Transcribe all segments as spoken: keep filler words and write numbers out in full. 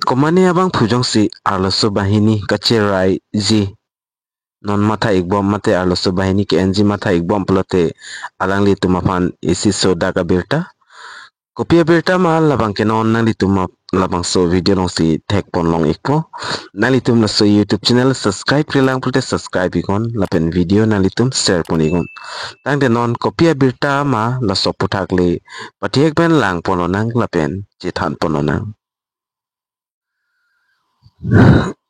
Komane abangphu jongsi arloso banghini kacheraiji non matha ikbom mate arloso banghini ke-enji matha ikbom pulote alanglitum aphan isi sodak abirta. Kopi abirta ma labangke non nanglitum ap-, labangso video alongsi thekponlong ikpo. Nanglitum laso YouTube channel subscribe-relang pulote subscribe iknon lapen video nanglitum share pon iknon. Tangte non kopi abirta ma laso aphuthak le pathek pen langponlonang lapen chethanponlonang.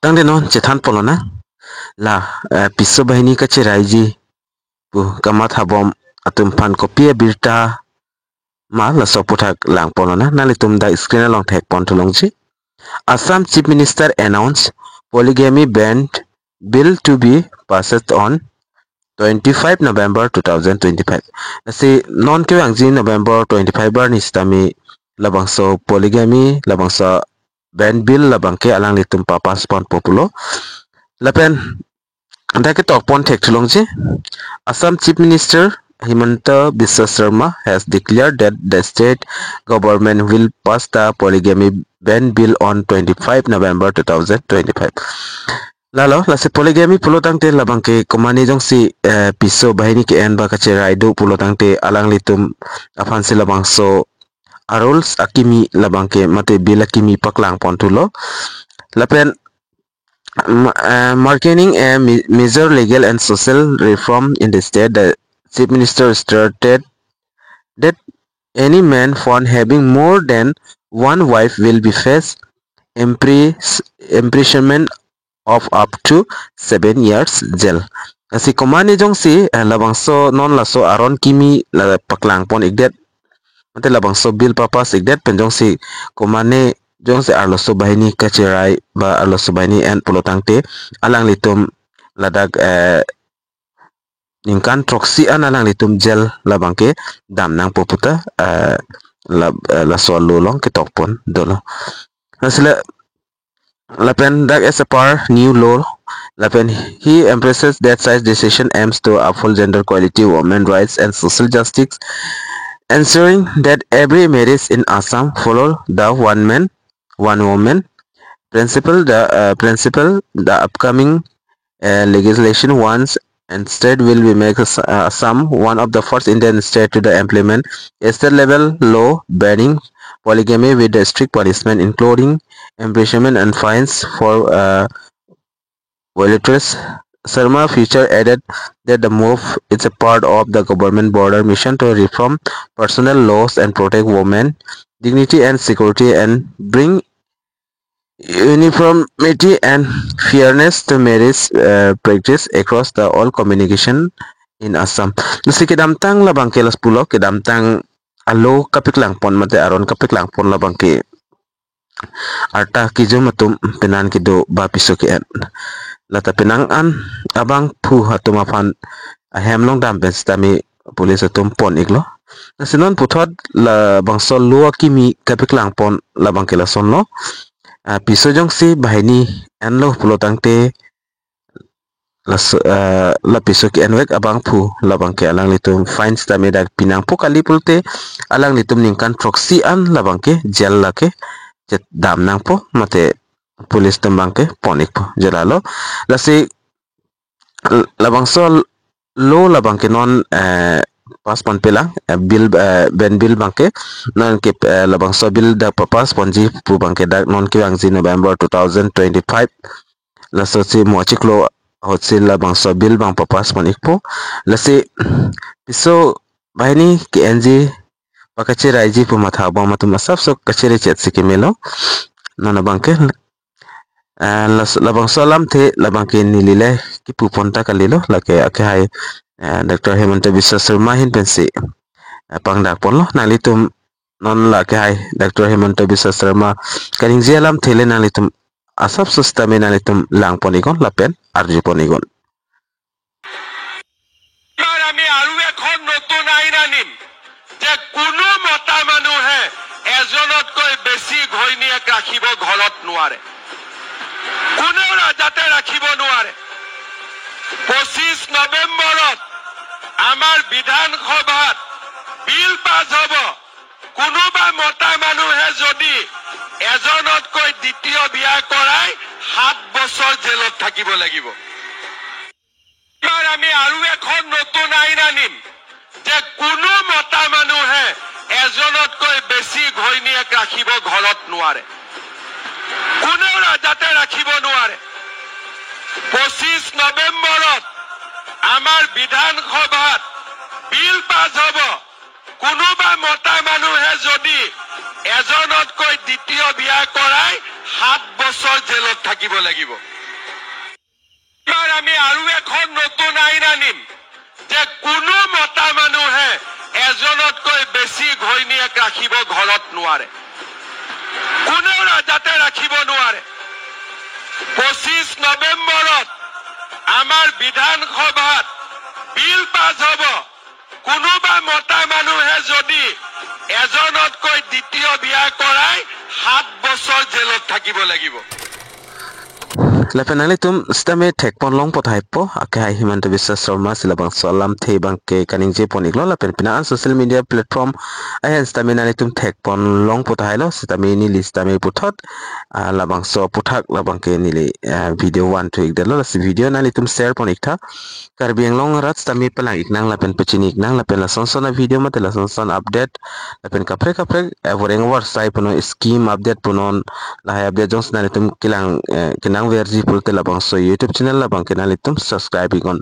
Tangte non chethanponlonang. La, eh, piso banghini kacheraiji pu kamathabom atum aphan kopi abirta ma laso aphuthak langponlonang. Nanglitum dak screen along thekpon thulongji. Assam Chief Minister announced polygamy ban bill to be passed on twenty-five November two thousand twenty-five. Lasi non kevangji November twenty-five arni sitame labangso polygamy, labangso ban bill labangke alanglitum papass ponpo pulo. Lapen dak ketokpon thek thulongji. Assam Chief Minister Himanta Biswa Sarma has declared that the state government will pass the polygamy ban bill on twenty-five November two thousand twenty-five. Lalo, lasi polygamy pulo tangte labangke komane jongsi, eh, piso banghini ke-en ba kacherai do pulo tangte alanglitum aphansi labangso a-rules akimi labangke mate bill akimi paklangpon thulo. Lapen, ma-, eh, marking a ma-, major legal and social reform in the state, the Chief Minister stated that any man found having more than one wife will be face impris-, imprisonment of up to seven years jail. Lasi komane jongsi, eh, labangso non laso aron kimi la paklangpon ikdet, mate labangso bill papass ikdet pen jongsi komane jongsi arloso banghini kacherai ba arloso banghini en pulo tangte alanglitum ladak, eh, ningkan throksi an alanglitum jail labangke damnangpo puta, eh, la, eh, laso law along ketokpon dolo. Lasi la, lapen dak as a per new law, lapen he emphasized that such decision aims to uphold gender equality, women rights and social justice, ensuring that every marriage in Assam follow the one man, one woman principle. The, uh, principle, the upcoming, uh, legislation once and state will be make As-, uh, Assam one of the first Indian state to the implement a state level law banning polygamy with the strict punishment, including imprisonment and fines for, uh, violators. Sarma further added that the move is a part of the government broader mission to reform personal laws and protect women dignity and security and bring uniformity and fairness to marriage, uh, practice across the all communication in Assam. Lasi kedamtang labangke las pulo, kedamtang a-law kapaklangpon mate aron kapaklangpon labangke arta kejum atum penan kedo ba piso ke-en. Lata penang an abangphu atum aphan ahem along dam pen sitame police atum pon iklo. Lasi non puthot labangso law akimi kapaklangpon labangke lasonlo. Ah, piso jongsi banghini enlo pulo tangte laso, ah, la piso ke-envek abangphu labangke alanglitum fine sitame dak pinangpo, kali pulote alanglitum ningkan throksi an labangke jail lake chet damnangpo mate police atum abangke pon ikpo, jail lo. Lasi labangso law labangke non, eh, pass ponpelang, eh, bill, eh, ban bill abangke non ke, eh, labangso bill dak papass ponji pu abangke dak non kevangji November two thousand twenty-five. Lasosi mo achiklo ahutsi labangso bill abang papass pon ikpo. Lasi piso banghini ke-enji pakacheraiji pu mathabom atum asapso kachere chetsi kemelo. Non abangke, eh, las-, labangso alamthe labangke neli le kipu pon ta kalilo, lake akehai, eh, Doctor Himanta Biswa Sarma ahin pensi, eh, pangdakponlo. Nanglitum non la akehai Doctor Himanta Biswa Sarma kaningje alamthe le nanglitum asapso sitame nanglitum langpon iknon lapen arjupon iknon. এবাৰ আমি আৰু এখন নতুন আইন আনিম যে কোনো মতা মানুহে এজনতকৈ বেছি ঘৈণীয়েক ৰাখিব ঘৰত নোৱাৰে, কোনেও ৰা-, যাতে ৰাখিব নোৱাৰে। পঁচিছ নৱেম্বৰত আমাৰ বিধানসভাত বিল পাছ হ'ব, কোনোবা মতা মানুহে যদি এজনতকৈ দ্বিতীয় বিয়া কৰাই সাত বছৰ জেলত থাকিব লাগিব। এবাৰ আমি আৰু এখন নতুন আইন আনিম যে কোনো মতা মানুহে এজনতকৈ বেছি ঘৈণীয়েক ৰাখিব ঘৰত নোৱাৰে, কোনেও ৰা- যাতে ৰাখিব নোৱাৰে। পঁচিছ নৱেম্বৰত আমাৰ বিধানসভাত বিল পাছ হ'ব, কোনোবা মতা মানুহে যদি এজনতকৈ দ্বিতীয় বিয়া কৰাই সাত বছৰ জেলত থাকিব লাগিব। এবাৰ আমি আৰু এখন নতুন আইন আনিম যে কোনো মতা মানুহে এজনতকৈ বেছি ঘৈণীয়েক ৰাখিব ঘৰত নোৱাৰে, কোনেও ৰা- যাতে ৰাখিব নোৱাৰে। পঁচিছ নৱেম্বৰত আমাৰ বিধানসভাত বিল পাছ হ'ব, কোনোবা মতা মানুহে যদি এজনতকৈ দ্বিতীয় বিয়া কৰাই সাত বছৰ জেলত থাকিব লাগিব। Lapen nanglitum sitame thekpon longpo tahai po, akehai Himanta Biswa Sarma si labangso alamthe abangke kaningjepon iklo, lapen pini an social media platform ahin sitame nanglitum thekpon longpo tahai lo, sitame neli sitame puthot, ah, labangso aphuthak labangke neli, ah, video van thu ikdetlo, lasi video nanglitum share pon iktha. Karbi Anglong arat sitame palang iknang lapen pachini iknang lapen lasonson a-video mate lasonson update lapen kaprek kaprek, eh, voreng vorsai punon scheme update punon lahai update jongsi nanglitum kelang, eh, kenangverji pulote labangso YouTube channel labangke nanglitum subscribe iknon.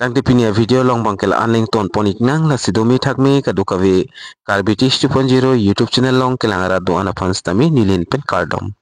Tangte pini a-video along abangke la-an ling tonpon iknang, lasi dome thakme kadokave Karbi Tish two point zero YouTube channel along kelang arat do-an aphan sitame neli pen kardom.